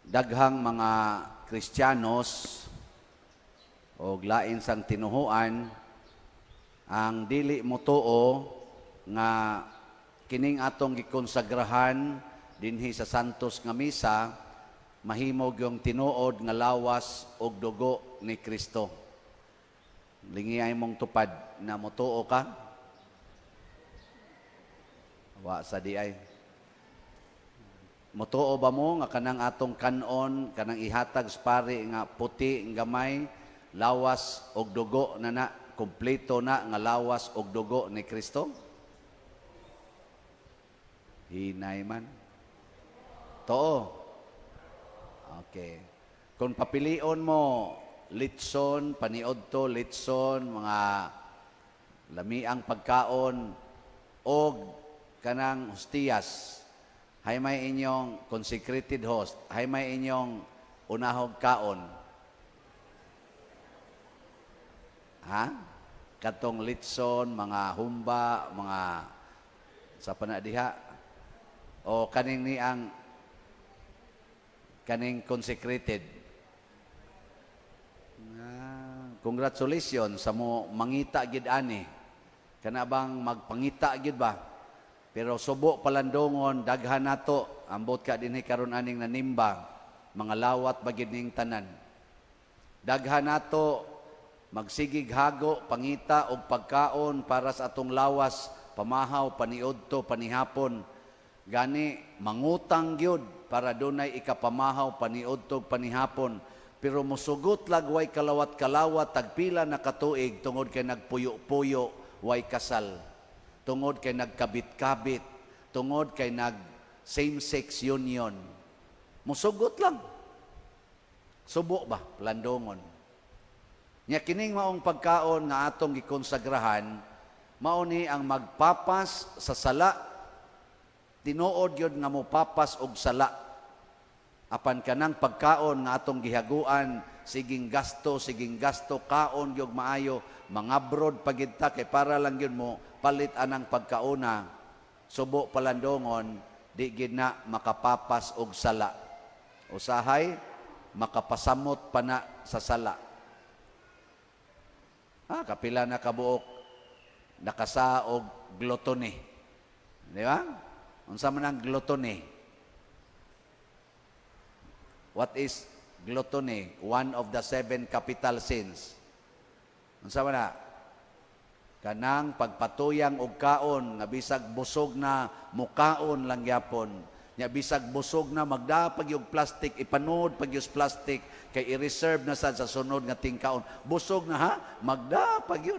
Daghang mga Kristiyanos o lain sang tinuhuan ang dili motuo nga kining atong gikonsagrahan dinhi sa Santos nga Misa mahimo yung tinuod nga lawas og dugo ni Kristo. Lingi mong tupad na motuo ka? Wa sa di ay. Motuo ba mo nga kanang atong kanon, kanang ihatag sa pari nga puti nga gamay, lawas og dugo na na, kompleto na nga lawas og dugo ni Kristo? Hinay man. Too. Okay. Kung papilion mo, litson, paniudto, litson, mga lamiang pagkaon, og kanang hostiyas, hay may inyong consecrated host, hay may inyong unahog kaon? Ha? Katong litson, mga humba, mga sa panadiha, o kaning ni ang kaning consecrated? Ah, congratulations sa mo mangita gid ani. Kana bang magpangita gid ba? Pero subo palandongon, daghan nato ambot ka dinhi karon aning nanimba, mga lawat ba gid ning tanan. Daghan nato magsigig hago pangita og pagkaon para sa atong lawas, pamahaw, paniudto, panihapon. Gani mangutang gyud para dunay ikapamahaw paniudto, panihapon. Pero musugot lag way kalawat-kalawat tagpila na katuig tungod kay nagpuyo-puyo way kasal. Tungod kay nagkabit-kabit, tungod kay nag same-sex union. Musugot lang. Subo ba landongon. Nya kining maong pagkaon nga atong gikonsagrahan, mao ni ang magpapas sa sala. Tinuod yun nga mopapas og sala. Apan kanang pagkaon nga atong gihaguan, siging gasto, kaon gyud maayo, mga abroad pagid ta kay para lang gyud mo palit anang pagkauna. Subo palandongon, di gid na makapapas og sala. Usahay makapasamot pa na sa sala. Ah, kapila na kabuok nakasaog gluttony. Di ba? Unsa man ang gluttony? What is gluttony? One of the seven capital sins. Unsa man na? Kanang pagpatuyang og kaon nga bisag busog na, mukaon lang gyapon. Nya bisag busog na, magda pag yung plastic, ipanod pag yung plastic kay i-reserve na sad sa sunod nga tingkaon. Busog na ha, magda pag yun.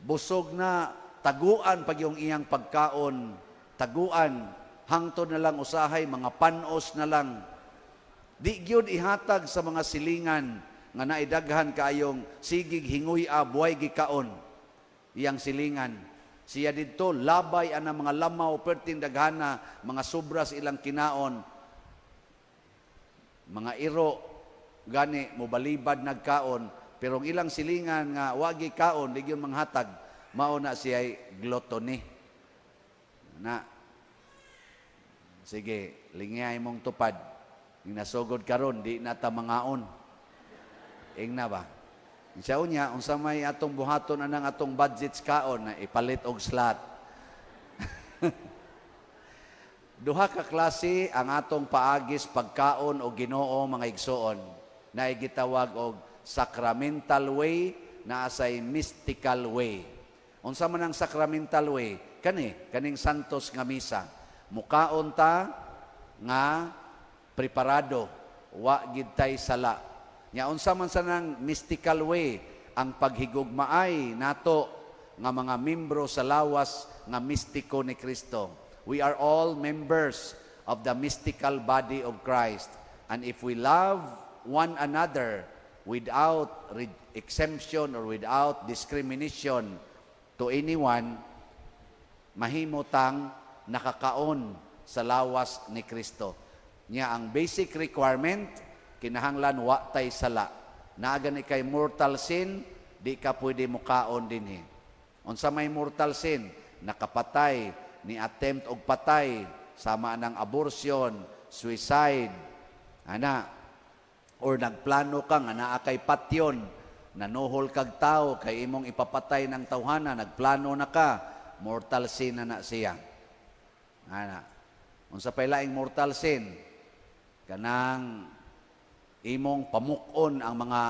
Busog na, taguan pag yung iyang pagkaon, taguan hangtod na lang usahay mga panos na lang. Di gyud ihatag sa mga silingan nga naidaghan kaayong sigig hinguy buhay gikaon iyang silingan. Siya didto labay ana mga lamaw, perting daghana, mga sobras ilang kinaon. Mga iro gani mobalibad nagkaon, pero ang ilang silingan nga wagi kaon, di gyud manghatag. Mao na siya gluttony. Na sige, lingay mong tupad. Ing nasugod karon, di na ta mangaon. Ing na ba? Siya unya, unsa may atong buhaton anang atong budget kaon na ipalit og slot. Duha ka klase ang atong paagis pagkaon og Ginoo, mga igsoon, na gitawag og sacramental way, naa say mystical way. Unsa man ang sacramental way? Kani, kaning Santos nga Misa. Mukaon ta nga preparado, wa gid tay sala. Nya unsa man sa nang mystical way? Ang paghigugmaay nato nga mga membro sa lawas nga mistiko ni Kristo. We are all members of the mystical body of Christ. And if we love one another without exemption or without discrimination to anyone, mahimo tang nakakaon sa lawas ni Kristo. Nya ang basic requirement, kinahanglan wa tay sala. Naa gani kay mortal sin, di ka pwede mukaon dinhi. Unsa may mortal sin? Nakapatay, ni attempt og patay, sama ng abortion, suicide, Ana, or nagplano ka nga naa kay patyon, nanuhol kag tao kay imong ipapatay ng tawhana, nagplano na ka, mortal sin na na siya. Ana. Unsa pay laing mortal sin? Kanang imong pamuk-on ang mga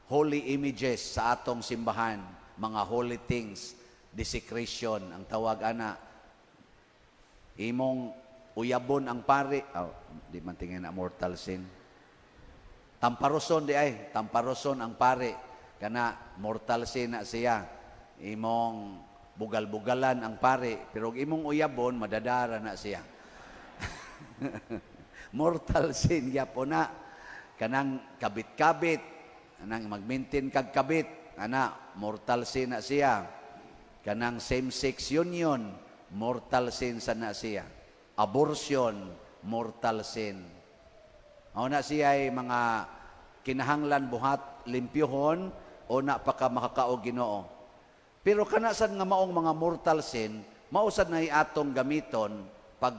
holy images sa atong simbahan, mga holy things, desecration ang tawag ana. Imong uyabon ang pari, oh, di man tingin na mortal sin. Tamparoson diay, tamparoson ang pari kana, mortal sin na siya. Imong bugal-bugalan ang pari, pero og imong uyabon, madadara na siya. Mortal sin gyapon na. Kanang kabit-kabit, kanang mag-maintain kag kabit, ana, mortal sin na siya. Kanang same-sex union, mortal sin sa na siya. Abortion, mortal sin. Mao na siya ay mga kinahanglan buhat limpyuhon o na pa ka makakaog Ginoo. Pero kana sad nga maong mga mortal sin, mao sad na atong gamiton pag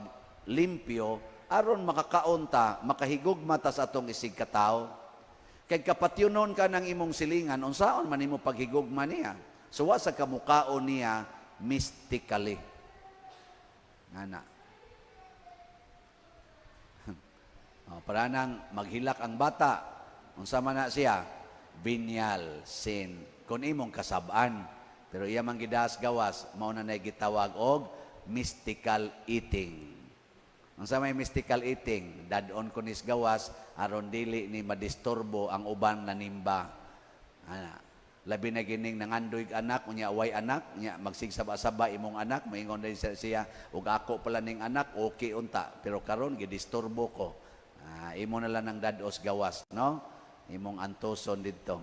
limpyo aron makakaon ta, makahigugma ta sa atong isig katawo. Kay kapatyunon ka ng imong silingan, unsaon man nimo paghigugma niya? So wa sa kamukaon niya mystically. Ngana. Oh, para nang maghilak ang bata, unsa man na siya? Venial sin. Kung imong kasab-an, pero iya man gidas gawas, mao na nay gitawag og mystical eating. Unsa may mystical eating? Dad-on ko nis gawas aron dili ni madisturbo ang uban nanimba. Ana. Labi na gining nangandoy anak, unya way anak, unya magsigsaba-saba imong anak, moingon din siya, ug ako pala ning anak, okay unta, pero karon gidisturbo ko. Ah, imo na lang ang dad-os gawas, no? Imong antoson didto.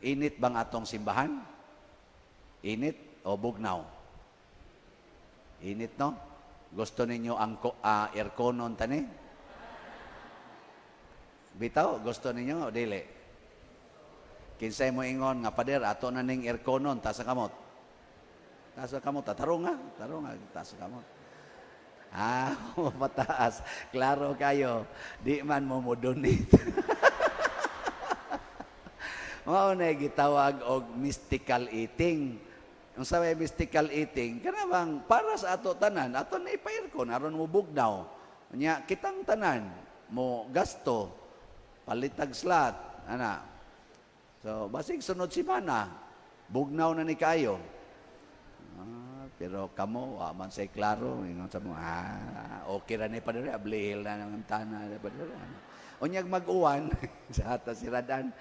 Init bang atong simbahan? Init o bugnaw? Init, no? Gusto ninyo ang airconon tani? Bitaw, gusto ninyo o dili? Kinsay mo ingon nga, "Pader, ato na ning airconon," taas ang kamot. Taas ang kamot, tarong nga, tarong nga, taas ang kamot. Ah, mataas. Klaro kayo, di man mo mo donate. Mao na gitawag og mystical eating. Ang sa may mystical eating, kana bang para sa ato tanan, ato na ipa-aircon aron mo bugnaw. Nya kitang tanan mo gasto, palitag slot, ana. So basig sunod semana, bugnaw na ni kayo. Ah, pero kamo, wa man say klaro, ingon sa mo, ah, okay ra ni padre, ablihil na ng tana ni padre. Ano. Unyag mag-uwan, sa ato siradan,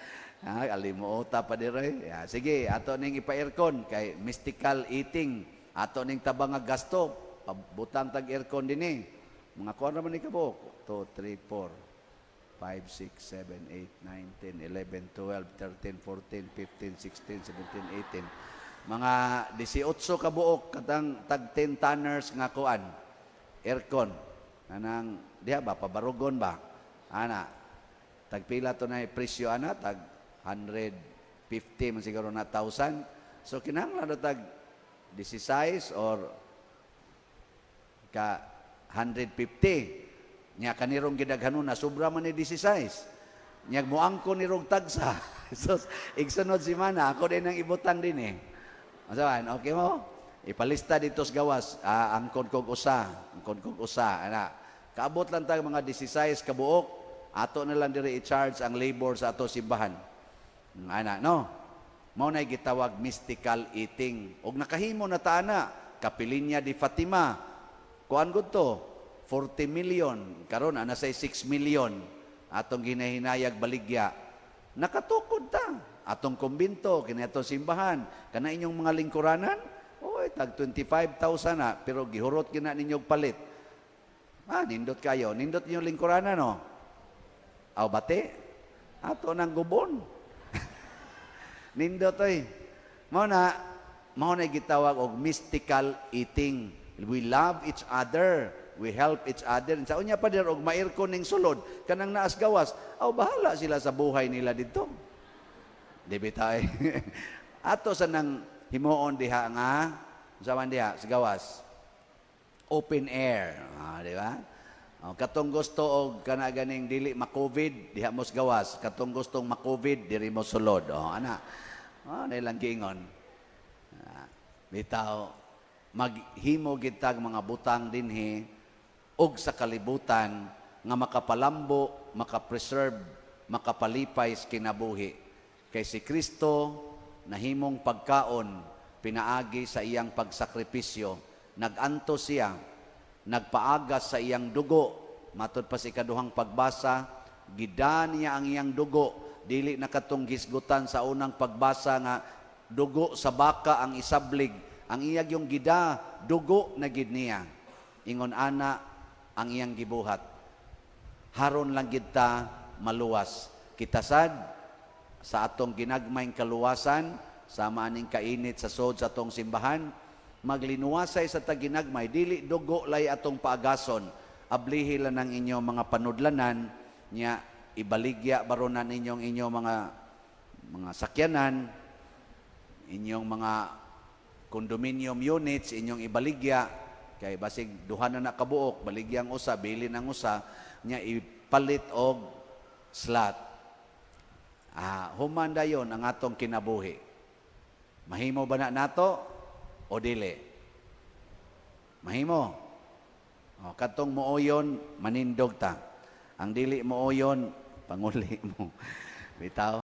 ah, alimuota padre. Ya, sige, ato ning ipa-aircon kay mystical eating. Ato ning tabang nga gasto, pabutang tag aircon dinhi. Mga kuan ra man ni kabuok? 2, 3, 4, 5, 6, 7, 8, 9, 10, 11, 12, 13, 14, 15, 16, 17, 18. Mga 18 ka buok katang tag 10 tonners nga kuan. Aircon. Anang diha ba pabarugon ba? Ana. Tagpila to na presyo ana, tag 150 man siguro na thousand. So kinahanglan na tag 16 or ka 150. Nya kanirong gidaghanon na sobra man ni 16. Nya muangko ni rog tagsa. So igsunod si mana ako din ang ibutang din eh. Unsa man, okay mo? Ipalista dito sa gawas, ah, angkon kog usa, angkon kog usa, ana. Kaabot lang tag mga 16 kabuok, ato na lang diri i-charge ang labor sa ato simbahan. Ana, no? Mao na gitawag mystical eating. Og nakahimo na ta ana, Kapilinya di Fatima. Kuan gud to, 40 million. Karon ana say 6 million atong ginahinayag baligya. Nakatukod ta. Atong kumbinto, kini atong simbahan, kana inyong mga lingkuranan, oy, tag 25,000 na, pero gihurot gina ninyo og palit. Ah, nindot kayo. Nindot inyong lingkuranan, no? Aw, bate. Ato nang gubon. Nindot oy. Mao na gitawag og mystical eating. We love each other. We help each other. Sa unya pa dir og ma-aircon ning sulod kanang naas gawas, aw bahala sila sa buhay nila didto. Di bitay. Ato sa nang himuon diha nga unsa man diha sa gawas? Open air. Ah, di ba? Oh, katong gusto og kana ganing dili ma-COVID, diha mo sa gawas. Katong gustong ma-COVID, diri mo sulod. Oh, ana. Oh, na ilang giingon. Ah, bitaw maghimo gid tag mga butang dinhi og sa kalibutan nga makapalambo, makapreserve, makapalipay sa kinabuhi. Kay si Kristo nahimong pagkaon pinaagi sa iyang pagsakripisyo. Nag-antos siya, nagpaagas sa iyang dugo. Matod pa sa ikaduhang pagbasa, gida niya ang iyang dugo. Dili na katong gisgutan sa unang pagbasa nga dugo sa baka ang isablig. Ang iya yung gida, dugo na gid niya. Ingon ana ang iyang gibuhat. Haron lang gid ta maluwas. Kita sad sa atong ginagmayng kaluwasan, sama aning kainit sa sod sa atong simbahan, maglinuwasay sa taginagmay, dili dugo lay atong paagason. Ablihi lang ang inyong mga panudlanan, nya ibaligya baronan ninyong inyong mga sakyanan, inyong mga condominium units, inyong ibaligya, kay basig duha na na kabuok, baligyang usa, bilin ang usa, nya ipalit og slot. Ah, human dayon ang atong kinabuhi. Mahimo ba na nato o dili? Mahimo. O, katong mooyon, manindog ta. Ang dili mooyon, panguli mo. Bitaw.